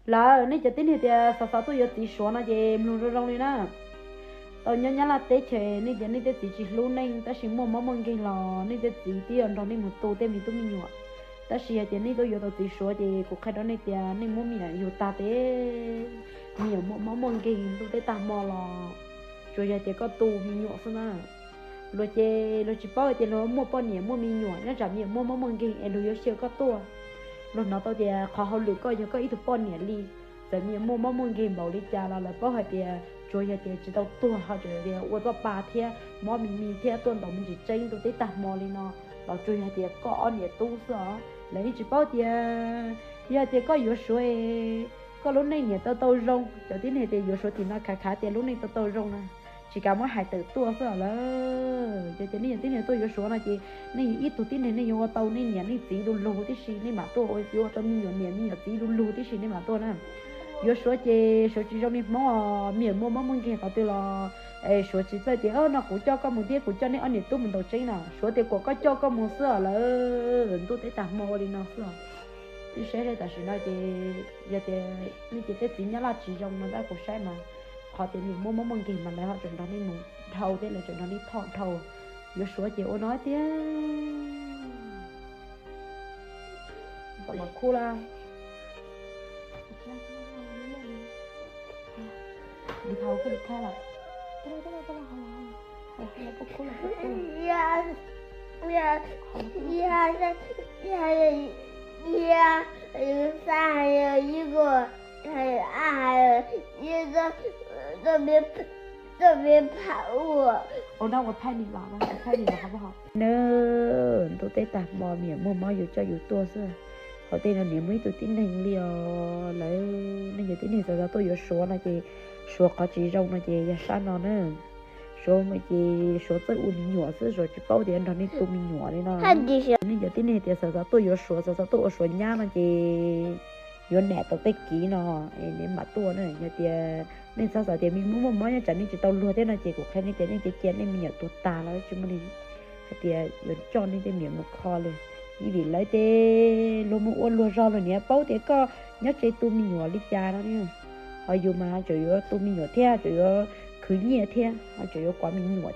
Lawm, nej cov tib neeg tias xav xav tuaj yuav txiv Suav no ces mloog zoo zoo li na. Tau nyob Nyab Laj teb chaws nej tias nej tej txiv tsis hlub nej tab sis muaj mob muaj nkeeg los nej tej txiv twb yuav nrog nej mus tu tej me tub me nyuam. Tab sis hais tias nej tuaj yuav tau txiv Suav ces kuv qhia rau nej tias nej muab me nyuam yug tag tes, me nyuam muaj mob muaj nkeeg ntuj teb tag hmo los tsuas yog tias koj tu me nyuam xwb na. Luag ces luag tsis paub hais tias luag muaj poj niam muaj me nyuam, nyob tsam me nyuam muaj mob muaj nkeeg es luag yuav xyaw koj tuaj. Luag hnov tau tias qhov hauj lwm koj yog koj ib tug poj niam li. Txawm me nyuam muaj mob muaj nkeeg npaum li cas los lawv paub hais tias tsuas yog tias tsis tau tuag ho tsuas yog tias ua txoj pa thiab mob me me thiab tuaj ntaus me ntsis tseeb ntuj teb tag hmo li no los tsuas yog tias koj ob niam tub xwb os. Lawv yeej tsis paub tias yog tias koj yuav Suav, koj lub neej niam tau tau zoo. Cov tib neeg tias yuav Suav tim no khav khav tias lub neej tau tau zoo na, tsis kav muab hais tawm tuaj xwb os lawm. Ces tias nej yog tib neeg tuaj yuav Suav no ces nej yog ib tug tib neeg nej yuav ua tau nej niam nej txiv du lug tib si nej mam tuaj, yuav ua tau me nyuam niam me nyuam txiv du lug tib si nej mam tuaj na. Yuav Suav ces Suav tsis zoo li Hmoob os, me nyuam muaj mob muaj nkeeg qhov twg los Suav tsis txawj tias no kuv coj koj mus thiab kuv coj nej ob niam tub mus ntaus tseeb na. Suav tias kom koj coj koj mus xwb os lawm, ntuj teb tag hmo ua li no xwb os. Nej saib seb tam sim no ces yog tias nej ces tej txiv Nyab Laj tsis zoo no tab kuv saib mas qhov tias me nyuam muaj mob muaj nkeeg mas lawv ho tseem nrog nej mus dhau thiab lawv tseem nrog nej thoj dhau. Yuav Suav ces ua no tiag. Tau mas khub la. Ua no ua phaij ni los, ua phaij ni los hov. Ntuj teb tag hmo me nyuam muaj mob yus coj yus tuaj xwb. Hauv tej no niam muaj ib tug tib neeg li os lawm. Nej yog tib neeg xav xav tuaj yuav Suav no ces Suav qhov tsis zoo no ces yog sab no na. Suav ces Suav txawj ua me nyuam xwb, Suav tsis paub tias nrog nej tu me nyuam li no. Nej yog tib neeg tias xav xav tuaj yuav Suav, xav xav tuaj ua Suav nyab no ces yuav nam tau tej kiv no es nej mam tuaj na. Yog tias nej xav xav tias me muaj muaj mob nyob tsam nej tsis tau luag thiab no ces kuv qhia nej tias nej cia cia nej me nyuam tuag tag los tsis muaj neeg hais tias yuav coj nej tej me nyuam mus kho li. Ib vim lawv tej luag mus ua luag zog luag niam paub tias koj nyob tsev tu me nyuam li cas no. Ho yus mas tseem yuav tu me nyuam thiab tseem yuav khwv nyiaj thiab tseem yuav kuav me nyuam